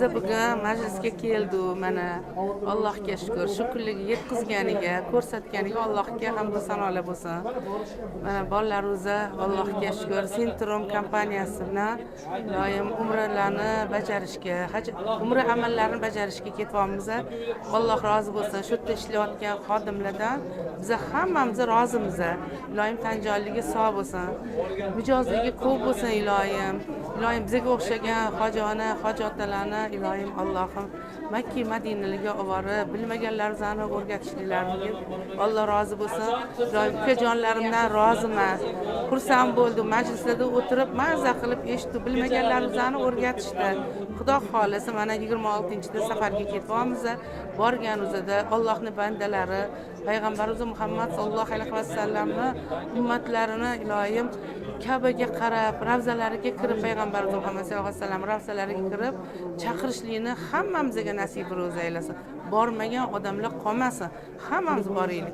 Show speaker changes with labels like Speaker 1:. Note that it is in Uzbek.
Speaker 1: Bugun majlisga keldi, mana Allohga shukur, shu kunlarga yetkazganiga, ko'rsatganiga Allohga hamdu sanolar bo'lsin. Mana bolalarimiz, Allohga shukur, Sentrum kompaniyasi bilan doim umralarni bajarishga, haj umra amallarini bajarishga ketyapmiz. Alloh rozi bo'lsin. Shu yerda ishlayotgan xodimlardan biz hammamiz rozimiz. Iloyim tan jonligi sog' bo'lsin. Mijozligi ko'p bo'lsin iloyim. Iloyim bizga o'xshagan hoji ona, hoji otalarni iloyim Allohim Makka Madinalarga olib borib, bilmaganlarimizni o'rgatishliklariga Alloh rozi bo'lsin. Iloyim ukajonlarimdan roziman. Xursand bo'ldim. Majlislarda o'tirib maza qilib eshitib, bilmaganlarimizni o'rgatishdi. Xudo xohlasa, mana 26-da safarga ketyapmiz. Borganimizda Allohning bandalari, payg'ambarimiz Muhammad sallallohu alayhi vasallamni ummatlarini iloyim Kabaga qarab, ravzalariga kirib, payg'ambarimiz Muhammad sallallohu alayhi vasallam ravzalariga kirib chaqirishlikni hammamizga nasib ro'za aylasin. Bormagan odamlar qolmasin. Hammamiz boraylik.